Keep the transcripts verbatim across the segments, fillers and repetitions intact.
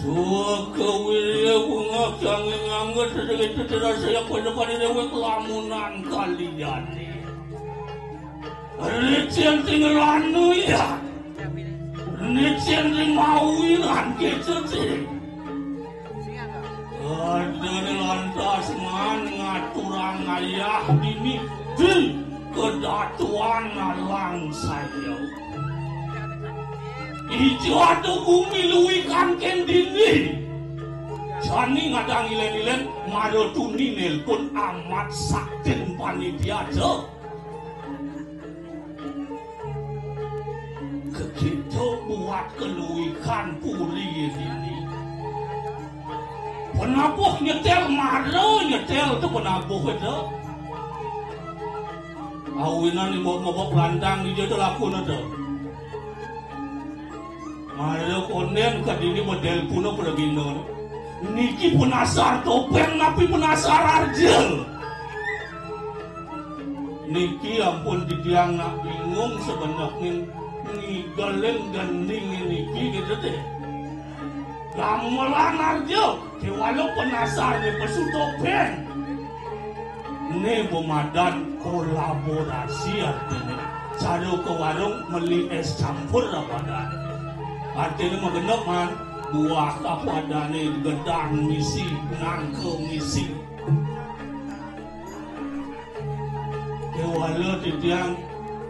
Sugawirya bungah kang ngangge sedengit teterasa yang pada-pada dewek lamunan kaliyane. Licin ting ranu ya. Licin ting mawi lan kecete. Adene lantas man ngaturang ayah dini di kedatuan alang saya. Ijo ada gumi luwi kangken dini. Jani ngadang ilen-ilen mara tuni nelpon amat saktin panitia aja. Kekito buat keluikan puri dini. Penabuh nyetel mara nyetel tu penabuh itu. Awinan imbok-imbok lantang dija tu lakune tu. Mara konden ka dini model puna pragina. Niki penasar topeng napi penasar arja. Niki ampun titiang nak bingung sebenarnya ngigelin gending niki gitu deh. Gamelan arja, kéwala penasar né pesu topéng. Né bemadan kolaborasi artiné. Cara ke warung meli és campur apa adané. Artiné mah genep, Man, buah apa adané, gedang misi, nangka misi. Kéwala titiang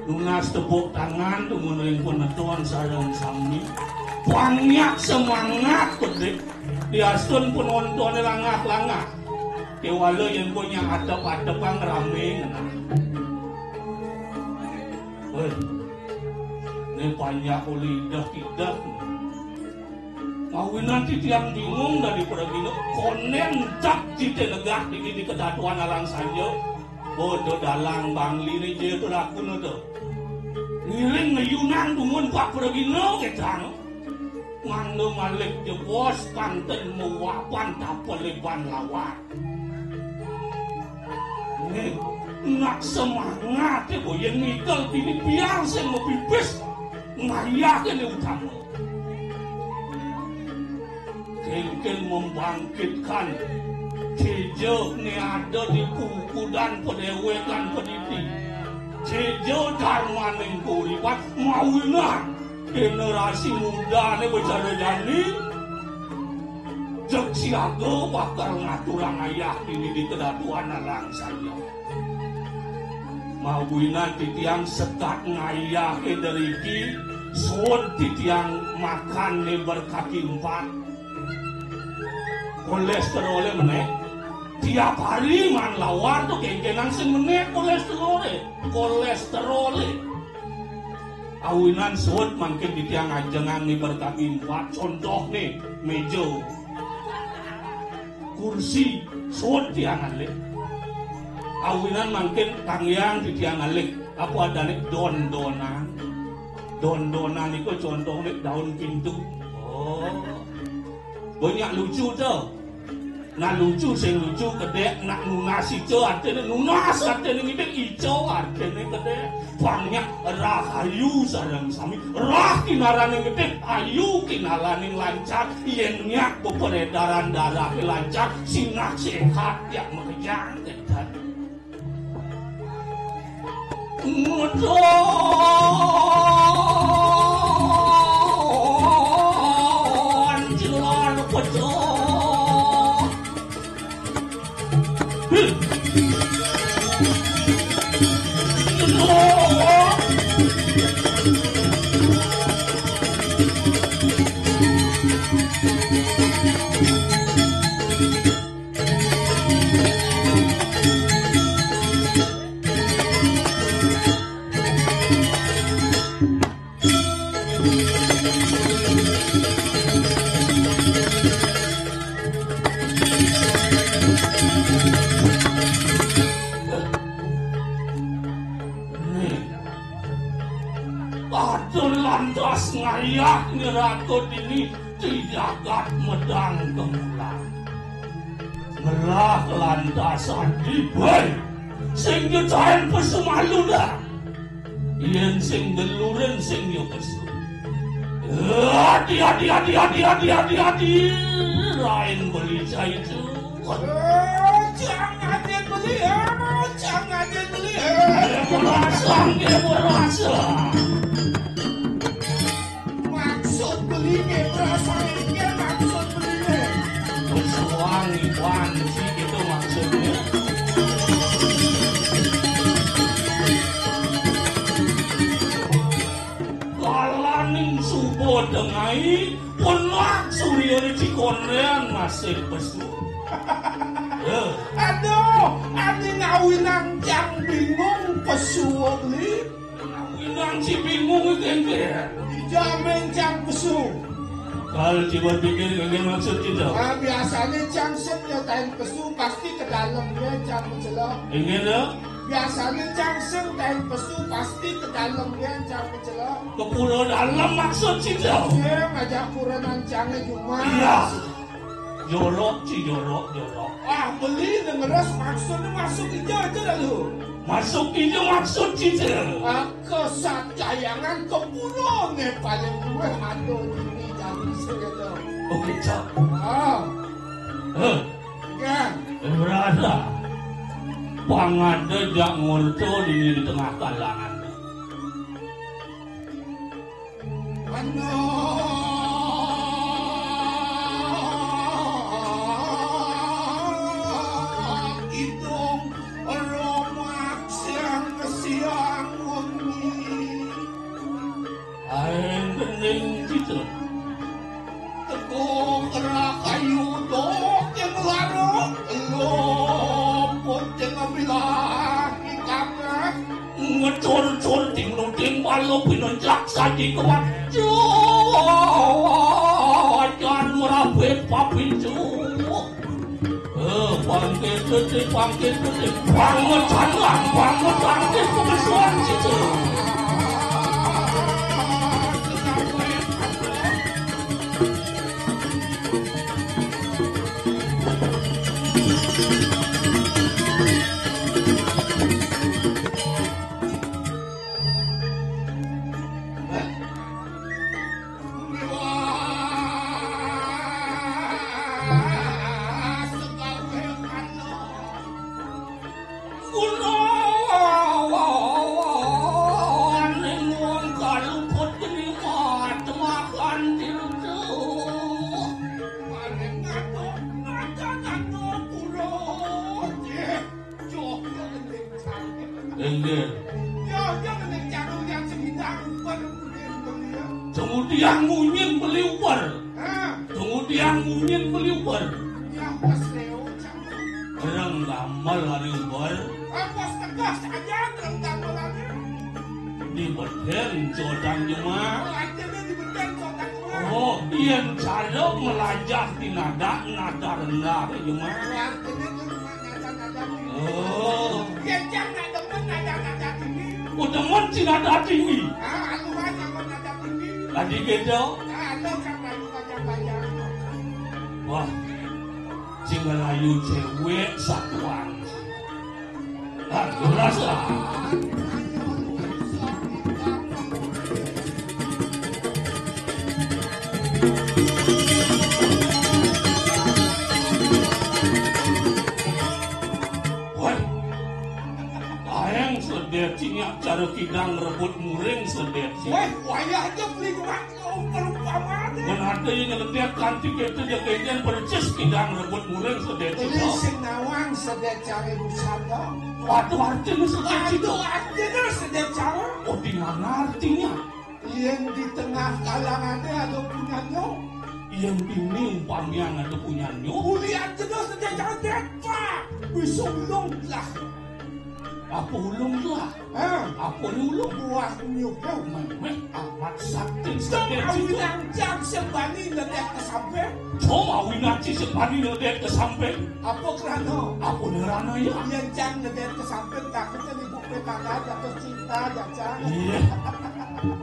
nunas tepuk tangan dumun ring panetuan sareng sami. Pang nyak semangat bedik. Diastun penontoné langah-langah. Kéwala yén ko nyak atep-atepang ramé ngenah. Wéh. Né panjak uli ideh-ideh. Mawinan titiang bingung dadi pragina, kondén cak cité negak dini di kedatuan alang sanja. Oh, to dalang Bangli né ja to lakuna to. Ngiring ngayunang dumun pak pragina kétang. Mangda malih jebos panten mawapan tapel iban lawar. Nih, nak semangat ya, Bu. Yén ngikel dini biar sing mapipis, ngayah ini utama. Kénkén membangkitkan, kéja né ada di pupudan padéwékan padidi. Kéja darmaning kauripan mawinan generasi mudané becara jani. Jeg siaga bakal ngaturang ayah dini di kedatuan alang sanja. Mawinan titiang sekat ngayahé driki, suud titiang makané berkaki empat. Kolesterolé menék. Tiap hari man lawar to kénkénang sing menék kolesterolé. Kolesterolé. Awinan suud mangkin titiang ajengang né berkaki empat. Contoh né, méja. Kursi, suud tiang ngalih. Awinan mangkin tanggiang titiang ngalih. Apa adané dondonan? Dondonan iku contohné daun pintu. Oh. Banyak lucu to. Nah, lucu sing lucu kedék, nak nunas ica artiné nunas, artiné ngidik ica artiné kedék. Pang nyak rahayu sareng sami. Rah kinarané ngidik, ayu kinarané lancar. Yén nyak peredaran darahé lancar, sinah séhat, yak makejang kénten. Pada lantas ngayah niraka dini di jagat Medang Kemulan. Ngelah lantasan di baé. Sing nyecain pesu malu dah. Yén sing delurin sing ya pesu. Adi, adi, adi, adi, adi, adi, adi. Rain beli cai tu. Cang aja beli, ah, cang aja beli. Dia merasa, dia merasa. Maksud beliné, perasaan dia, maksud beliné. Pesuang iban si itu maksudnya. Kalaning suba dengai, punak surya di Cikondéan masih pesu. Ya. Aduh, adi ngawinang cang bingung pesu beli. Inang ci bingung kénkéné. Dijamin cang pesu. Kal ciba pikir, inggih maksud kita. Ah, biasané cang sing nyetain pesu pasti ke dalam dia cang mencelok. Inggih, ya? Biasané cang sing nyetain pesu pasti ke dalam dia cang mencelok. Ke pura dalam maksud kita. Dia ngajak pura nancangnya cuma. Iya. Jorok, ci jorok, jorok. Ah, beli dengeres maksudnya masuk ija aja dah lu. Masuk ija maksud ci je. Ah, kesatyayangan kepulauan paling luwih ada dini jadi segitu. Kecap. Ah. Heh. Kan. Berasa. Pang ada jak ngorta dini di tengah kalangan. Anak kidung romak siang siang wengi. Aeng bening cita. Teko kerak kayu dok yang larok, lopot yang bilah di kamar. Ngecor-cor ting ting balo pinunjak saji kuat. Cuacan merapit papincu. Eh, bangkit putih, bangkit putih. Bangun sandang, bangun bangkit kebesuan kita. Kula wawaning wong kaluput terima temakan tirta. Paring ngatur ngadanana kula. Nggih. Nggih. Ya, ya, ning caruyan sing hidang uber, uber, uber, ya. Kemudian munyin beli uber. Hah? Kemudian munyin beli uber. Ya, wes, Leo, cang. Orang gamal hari uber. Apa tegas aja orang gamal hari? Di beden codang jema. Oh, artinya di beden codang jema. Oh, yen cara melajah di nada, nada rendah jema. Oh, artinya di rumah nada-nada ini. Oh. Yen cang nak demen nada-nada tinggi. Oh, demen si nada tinggi. Ah, anu aja mau nada tinggi. Tadi gitu. Ah, anu kan baru baca-baca. Wah, sing ngelayu cewek satuan. Aku rasa. Woi. Aeng sedet sinyak cara kidang rebut muring sedet sinyak. Woi, wayah aja beli gerak. Perumpamaan. Mun ada yang nyeledek kanti kita jaga ijen persis kidang rebut muring sedet. Beli sing nawang sedet cari rusak dong. Waduh, artinya sedet itu. Waduh, artinya sedet cari. Oh, di mana artinya? Yang di tengah kalangannya ada punyanya. Yang ini umpamian ada punyanya. Buli artinya sedet cari, Pak. Bisa ulung lah. Apa ulung lah? Hah? Apa ni ulung? Buah nyuguh. Meh, amat sakti. Cang awinan cang sembani ngedet ke samping. Cang awinan cang sembani ngedet ke samping. Apa kerana? Apa nerana ya? Yang cang ngedet ke samping takutnya ibu P K K jatuh cinta, ya, cang. Iya.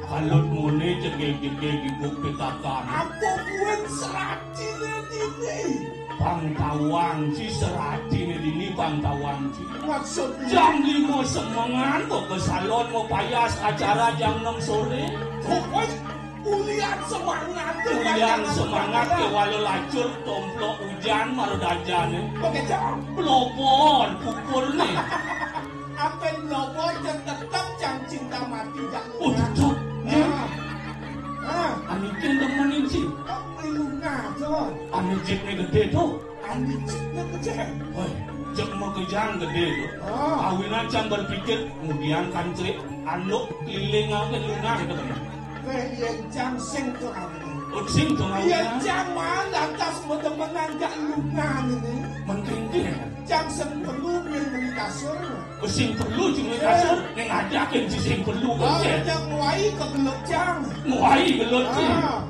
Kalau mone jegeg-jegeg ibu P K K. Apa buat serati ini? Bang Tawang ci serati ini dini Bang Tawang ci. Maksudnya? Jam lima semengan kok ke salon mau payas acara jam enam sore. Pokoknya ulian semangat. Ulian semangat ke wala lacur tomplok hujan maru dajane. Pakai jam. Belobor pukul nih. Apen belobor dan tetap jam cinta mati jam. Oh, tetap. Ya. Ah. Ah. Anikin demenin sih. Apa iluna tuh? Anu jipnya gede tuh. Anu jipnya gede. Woi, jek mau kejang gede tuh. Ah. Awinan cang berpikir, kemudian kan cerik, anu keliling aja luna gitu kan. Weh, yen cang sing tuh aku. Oh, sing tuh aku. Yen cang mah lantas mau temenan gak luna ini. Mungkin dia. Cang sing perlu beli kasur. Sing perlu cuma kasur, ning ngajakin si sing perlu. Ah, kan, ya? Yang nguai ke gelut cang. Nguai gelut sih. Ah.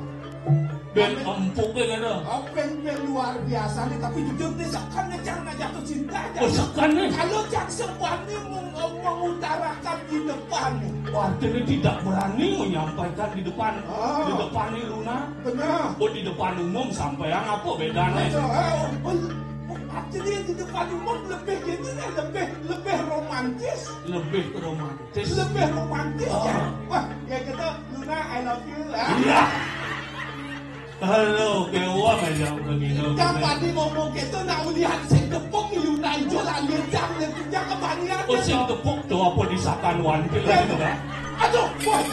Ben empuk ya kan? Oh, ben, ben luar biasa nih, tapi jujur nih, sekan nih cang nak jatuh cinta aja. Oh, sekan nih. Kalau cang sempat nih meng-, mengutarakan di depan nih. Artinya tidak berani menyampaikan di depan, ah, di depan nih luna. Benar. Oh, di depan umum sampai yang apa bedanya? Betul. Eh, oh, oh, artinya di depan umum lebih gini nih, lebih, lebih romantis. Lebih romantis. Lebih romantis, ya. Ah. Wah, ya kita, "Luna, I love you," lah. Iya. Halo, kewak Ayo, udah gila. Kapan dia ngomong gitu, nak ulihan sing tepuk, liu najol, alir jam, dia kerja kebanian. Oh, sing tepuk tuh apa di sakan wantil lagi, Kak? Aduh, boy.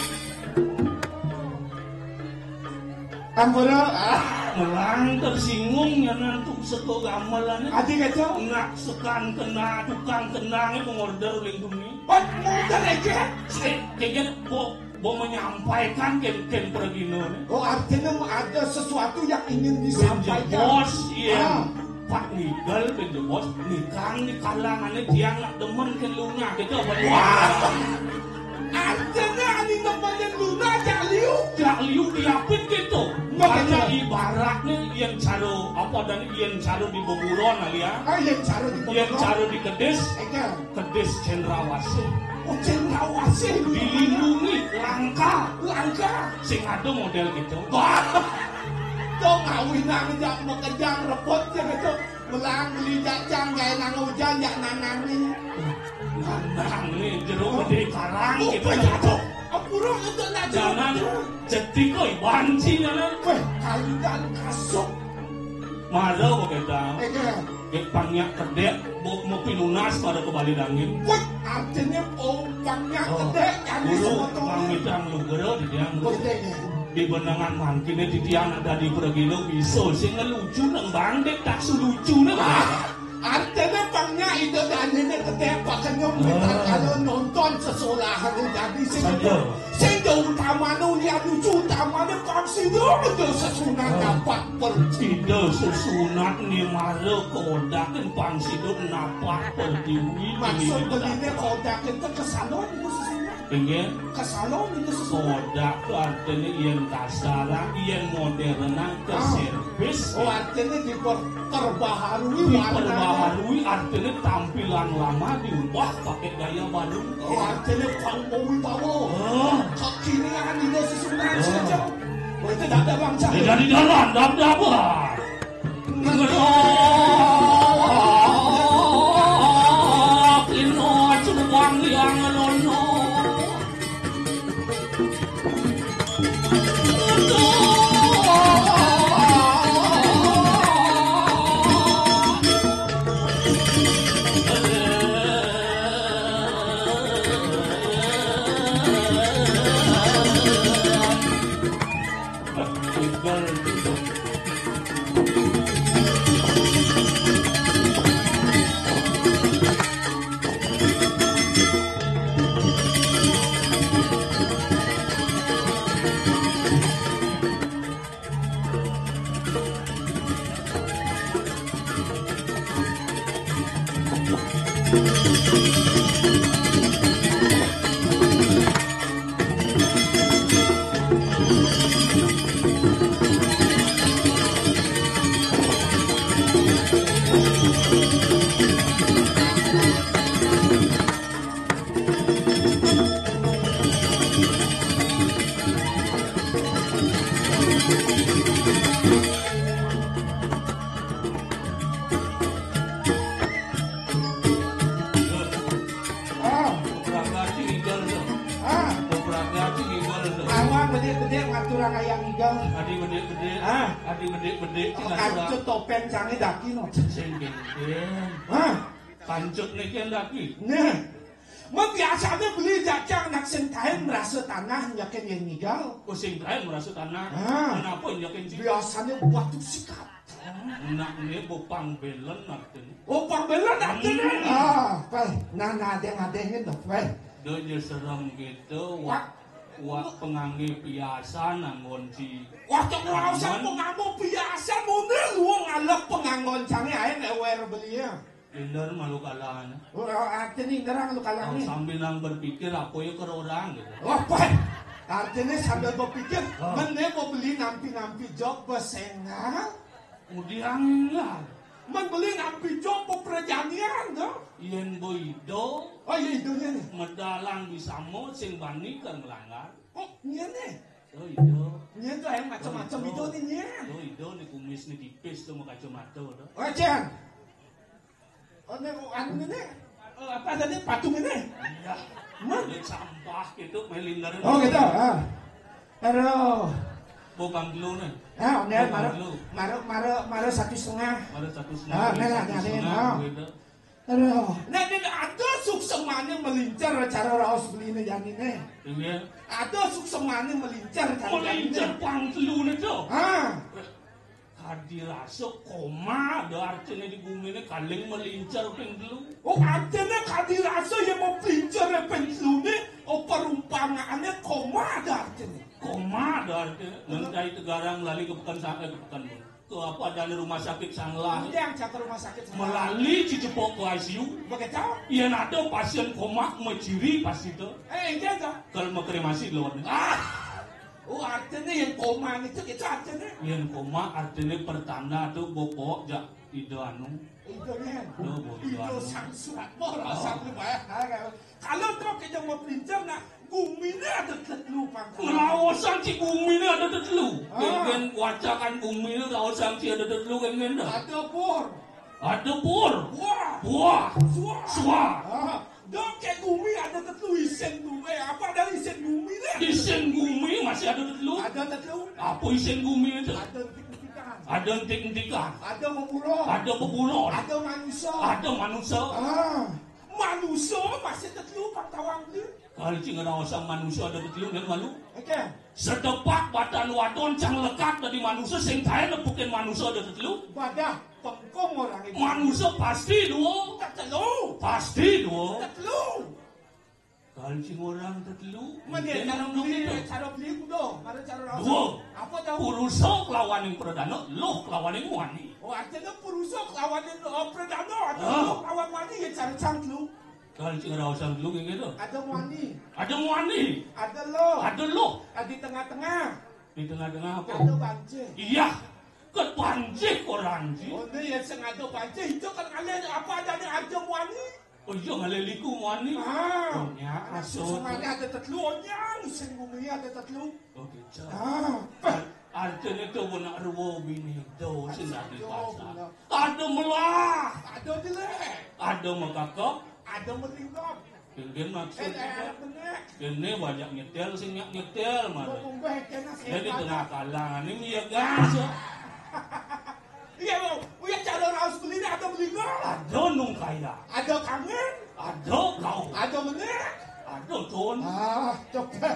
Ampura, ah, melang tersinggung ya nantu seko gamelan. Adi kacau. Nak sekan kena, tukang kena, ngorder lindungi. Boy, ngorder aja. Sik, kayaknya, bo, bo menyampaikan ken, ken pergino nih. Oh, artinya ada sesuatu yang ingin disampaikan. Bos, iya. Ah. Pak Nigel, bos, nikang di kalangannya tiang nak demen ke luna, gitu apa? Wah! Artinya ani demen luna, jak liu. Jak liu diapit gitu. Karena ibaratnya yang caro, apa dan yang caro di beburon, kali ya. Ah, yang caro di beburon. Yang caro di kedis. Iya. Kedis cendrawasih. Oh, cendrawasih. Dilindungi langka. Langka. Sing ada model gitu. Wah. Tuh ngawinang jak mekejang repot ya gitu. Melang beli jajang gawe nang ujan jak nanami. Nanami jero gede karang gitu. Oh, jatuh. Ampura untuk nak jangan jero. Jadi koi banci nana. Weh, kalian kasuk. Mara kok kita. Ege. Gek pangnya kedek, bo mau pinunas pada kebalik angin. Wah, artinya oh pangnya kedek, jadi sebotol. Mang Midang lu gero di tiang lu. Di benangan mangkine di tiang ada di pergilo bisa sing lucu nang bangdek tak selucu nih. Artinya pangnya itu dan ini kedek pakai nyom kita kalau nonton sesulah lu jadi sing. Sing utamane ulian lucu utamane pang sida sesunat dapat pertiwi. Sida sesunat ni mara kodaken pang sida napak pertiwi. Maksud beline kodaken te kesalon itu sesunat. Inggih. Kesalon itu sesunat. Kodak tu artine yen kasaran, yen modern ke servis. Oh, artine diperbaharui warnanya. Diperbaharui artine tampilan lama diubah pakai gaya baru. Oh, artine pang mau bawa. Kekinian di sesunan saja. Oh, itu dada bangsa. Tidak di dalam, dap dapat. Ngerokin ojo bang yang lono. Ah. Beberapa arti ngigel tuh. Ah. Beberapa arti ngigel tuh. Awang bedik-bedik ngaturang ayang ngigel. Adi bedik-bedik. Ah. Adi bedik-bedik. Oh, kancut topeng cange daki no. Sing genggen. Ah. Kancut nih kian daki. Nih. Mun biasane beli jajang nak sing kain merasa tanah nyakin yang ngigel. Oh, sing kain merasa tanah. Ah. Kenapa nyakin sih? Biasanya batu sikat. Nak ne bo pang belen artine. Oh, pang belen artine. Hmm. Ah, peh. Nah, nah, adeng-adengin to, peh. Donya serem gitu. Wak, wak pengangge biasa nanggon si. Wah, cok ngrasa penganggo biasa mune lu ngalep penganggon cange ae nek wer beli ya. Bener malu kalah. Oh, artine nerang lu kalah nih. Sambil nang berpikir apa ya ke orang gitu. Wah, peh. Artine sambil berpikir, mene mau beli nampi-nampi jok besengal. Mudiang lah. Men beli nampi jok perjanian to. Yen bo ido. Oh iya, idone nih. Medalang bisa mo sing bani ke ngelanggar. Oh, ngene. Oh, ido. Ngene to yang macam-macam ido nih, ngene. Oh, ido nih kumis nih tipis tuh mau kacamata tuh. Oh, Jan. Oh, nih, oh, anu ini. Oh, apa tadi? Patung ini? Iya. Mana? Ini sampah gitu, melinggaran. Oh, gitu. Ah. Aduh. Bang Telu nih. Ah, oné, Bang mara, Telu. Mara, mara, mara satu setengah. Mara satu setengah. Ah, oné lah, satu setengah, ah. Gitu. Aduh, nah, ini ada suksemané melincer cara raos beliné janiné. Iya. Ada suksemané melincer cara janiné. Melincer Bang Telu nih, Cok. Ah. Kadi rasa koma ada artiné di guminé kaling melincer ping telu. Oh, artiné kadi rasa ya mau melincer ping telu nih, oh, perumpamaanné koma ada artiné. Koma ada artiné. Nang cai Tegarang lali ke Pekan Sang-, eh, ke Pekan, ke apa, ada rumah sakit Sanglah. Iya, yang jaka rumah sakit Sanglah. Melali cicepok ke I C U. Begitu? Iya, ada pasien koma meciri pas itu. Eh, iya, iya. Kalau mau kremasi lewat. Ah! Oh, artiné yang koma itu, itu artiné. Yang koma artiné pertanda tuh bopok jak ida anu. Ida nih. Loh, boh, ida anu. Sang surat, boh, rasa lu bayar. Kalau truk kita mau pelincer, nah, guminé ada tetelu pangkal. Ngraosang ci guminé ada tetelu. Ah. Kéngkén wacakan guminé ngraosang ci ada tetelu kéngkén dah. Ada bor. Ada bor. Wah. Wah. Suah. Suah. Ah. Dok, kayak gumi ada tetelu isin gumi. Apa ada isin gumi nih? Isin gumi masih ada tetelu? Ada tetelu. Apa isin gumi itu? Ada entik-entikan. Ada entik-entikan. Ada bebulon. Ada bebulon. Ada manusa. Ada manusa. Ah, manusa masih tetelu pang tawang tu. Kalau cing ada osang manusa ada tetelu dan malu. Oke. Sedepak batan wadon cang lekat dari manusa sing taén nepukin manusa ada tetelu. Badah. Pengkung orang itu. Manusa pasti dua. Tetelu. Pasti dua. Tetelu. Kalau sing orang tetelu. Mending cara beli, cara beli kudu. Mara cara raos. Dua. Apa tahu? Purusa kelawaning pradana, luh kelawaning muani. Oh, artinya purusa kelawaning, oh, pradana, atau ah, luh kelawan muani ya cara cang telu. Kalau sing raosang telu kayak gitu. Ada muani. Ada muani. Ada luh. Ada luh. Ada di tengah-tengah. Di tengah-tengah apa? Ada banjir. Iya. Ket banjir orang ji. Oh, ini ya sing ada banjir. Itu kan ada apa adanya ada muani. Oh iya, ngalih liku muani. Ah. Oh, nya, asut. Semuanya ada tetelu, oh, nya, sing bumi ada tetelu. Oh, gitu. Ah. Artinya tuh benak ruwo bini do sing dadi pasar. Ada melah. Ada jelek. Ada mekakep. Ada melingkap. Kéngkén maksud. Eh, eh, bener. Kéné banyak nyetel, sing nyak nyetel, mana. Jadi tengah kalangan ini ya gas. Iya, Bang. Uya cara raos beli ada beli nggak? Ada nung kaya. Ada kangen. Ada kau. Ada meneh. Ada ton. Ah, coba.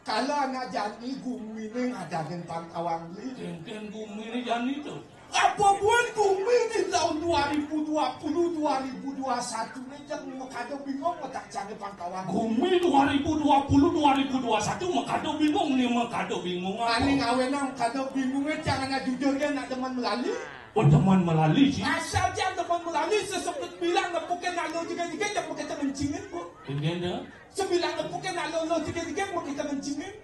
Kalau anak jani guminé ngadain pangkawang beli. Kéngkén guminé jani tuh. Apa buat gumi di tahun dua ribu dua puluh, dua ribu dua satu nih, cang makada bingung, otak cangé pangkawang. Gumi dua ribu dua puluh, dua ribu dua satu, makada bingung nih, makada bingung apa? Ané ngawénang makada bingungé, cang anak jujur ya, nak demen melali. Oh, demen melali, sih. Asal cang demen melali, sesepit bilang, nepukin nak lo jegé-jegé, cang pakai temen cingin, Bu. Iya, dah. Sebilang nepukin nak lo, lo jegé-jegé, pakai temen cingin.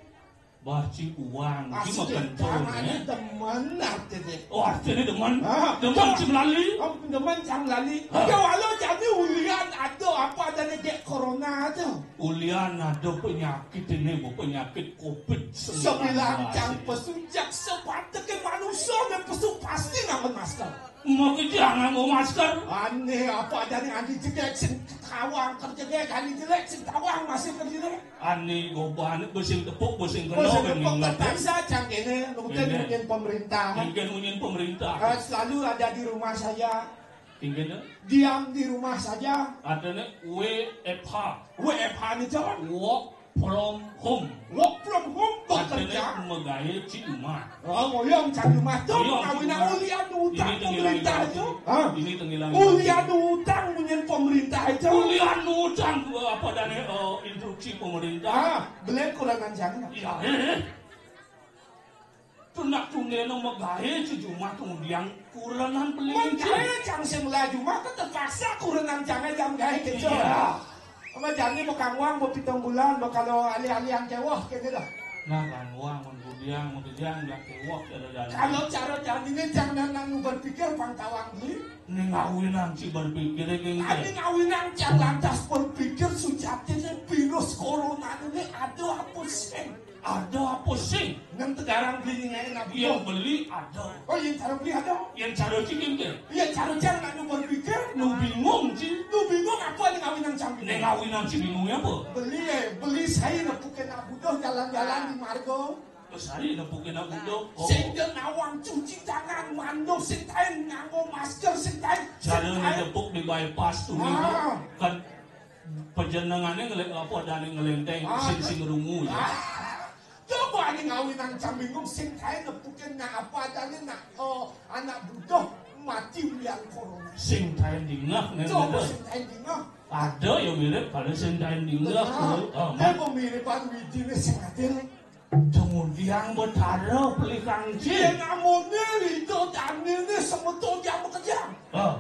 Bah, ci uang, ci makan cong, ya. Demen artinya. Oh, artinya demen? Ah, demen, ci melali? Oh, demen cang melali. Hah? Ya, walau jadi ulian ada apa adanya dek corona aja. Ulian ada penyakit ini, Bu, penyakit covid sembilan belas. Sebilang cang pesu, jak sepatutnya manusia dan pesu pasti nganggo masker. Mau kerja nganggo masker. Ané apa adanya andi jedek sing tawang kerja dek andi jelek sing tawang masih kerja dek. Ané gobané besing tepuk, besing kena, besing tepuk, terpaksa cang kéné, mungkin munyin pemerintah. Mungkin munyin pemerintah. Eh, selalu ada di rumah saja. Mungkin, eh? Diam di rumah saja. Artinya W F H. W F H nih, Cang. Work from home. Work from home, bekerja. Artinya megawe di rumah. Oh, ngoyong cang di rumah tuh, ngoyong di rumah. Ulian utang pemerintah itu. Hah? Ini tengilang. Ulian utang munyin pemerintah itu. Ulian utang, apa adanya, eh, instruksi pemerintah. Ah, beli kurangan cang. Iya, eh. Tunak tundena megawe sejumlah tundiang kurangan beli. Megawe cang sing melaju mah terpaksa kurangan cang aja megawe gitu. Iya. Apa jani mau kangwang, mau pitung bulan, mau kalau alih-alih yang kewah gitu dah. Nah, kangwang, mau tundiang, mau tundiang, nggak kewah, ada jani. Kalau cara jani ini jangan nang berpikir pang tawang beli. Ini ngawinang ci berpikir, ini. Ini ngawinang cang lantas berpikir sujatinya virus corona ini ada apa sih? Ada apa sih? Nang tegarang beli ngaé nak beli ada. Oh, yang cara beli ada. Yang cara ci kéngkén. Yang cara cang nak nu berpikir. Nu bingung ci. Nu bingung apa nih ngawinang cang bingung? Nih ngawinang ci bingung apa? Beli, eh, beli saya nak bukan nak butuh jalan-jalan di margo. Sari nepukin aku, Dok. Oh. Sing nawang cuci tangan, manduh sing taén, nganggo masker sing taén. Cara sing taén. Ngejepuk di bypass tuh, ah. Kan panjenengané ngelé-, apa adané ngelénténg, ah, sing, sing rungu, ya. Ah. Coba ané ngawinang cambingum sing taén nepukin nak apa adané nak, eh, anak butuh mati ulian corona. Sing taén dingeh, nén. Coba bener. Sing taén dingeh. Ada ya mirip kalau sing taén dingeh, bener. Tuh. Ah, dia pemiripan widiné sing adil. Kemudian Betara pelih kangcil. Yén amoné Ida Dané semeton yang bekerja. Ah.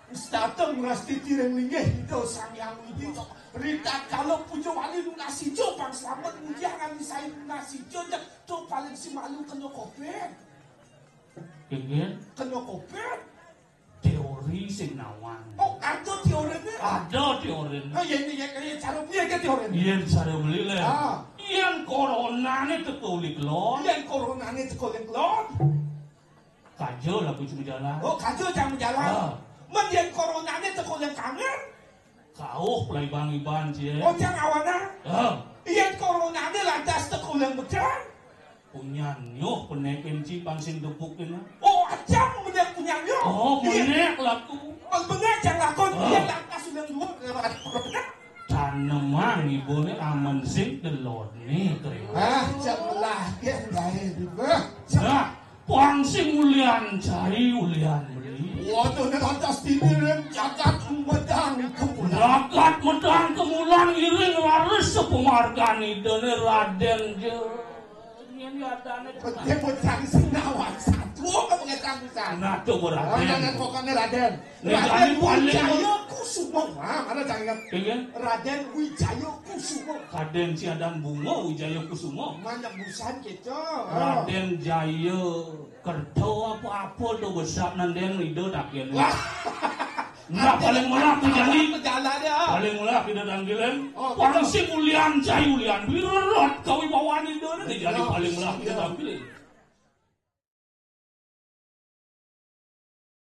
Wis dateng ngrastiti ring linggih Ida Sang Hyang Widi. Ritatkala puja wali nunas ijo pang slamet, mudian anu sai nunas ijo, to paling si malu kena covid. Inggih. Kena covid. Teori sing nawang. Oh, ada teoriné? Ada teoriné. Ah, yén, yén, yén cara piye ké teoriné? Yén cara beli, Lén. Ah. Yén coronané teka uli kelon. Yén coronané teka uli kelon. Kaja laku cuma jalan. Oh, kaja cang jalan. Ah. Men yén coronané teka uli kangen. Kauh pelai bang iban, Ci. Oh, cang awana. Ah. Yén coronané lantas teka uli bedan. Punyan nyuh penekin ci pang sing tepuk kena. Oh, acang bener punyan nyuh. Oh, iya. Menek laku. Oh, bener cang lakon, ah. Dia lantas udah luar, kenapa ada corona? Tanemang ibuné amen sing delodné, Tri. Ah, cang melah, yén gaé, Bibah. Nah, pang sing ulian cai, ulian beli. Waduh, nek lantas dini ring jagat medang kemulan. Jagat medang kemulan iring raris sepemargan idané Radén je. Nyén yadané. Penting bocah sing nawang satu apa ngetang pisan? Nah, coba, Radén. Oh, jangan pokoknya Radén. Nek Radén Radén paling Wijaya Kusuma. Ah, mana cang ingat? Iya. Radén Wijaya Kusuma. Kadén si adan bunga Wijaya Kusuma. Mana busan kita? Ah. Radén Jaya Kerta apa-apa to besap nandén ida takin. Wah. Enggak, paling melah tu jadi. Pejalan dia. Paling melah kita tanggilan. Oh, pang betul. Sing ulian cai ulian. Birot kawibawan ida ni jadi. Oh, paling melah kita iya. Tanggilan.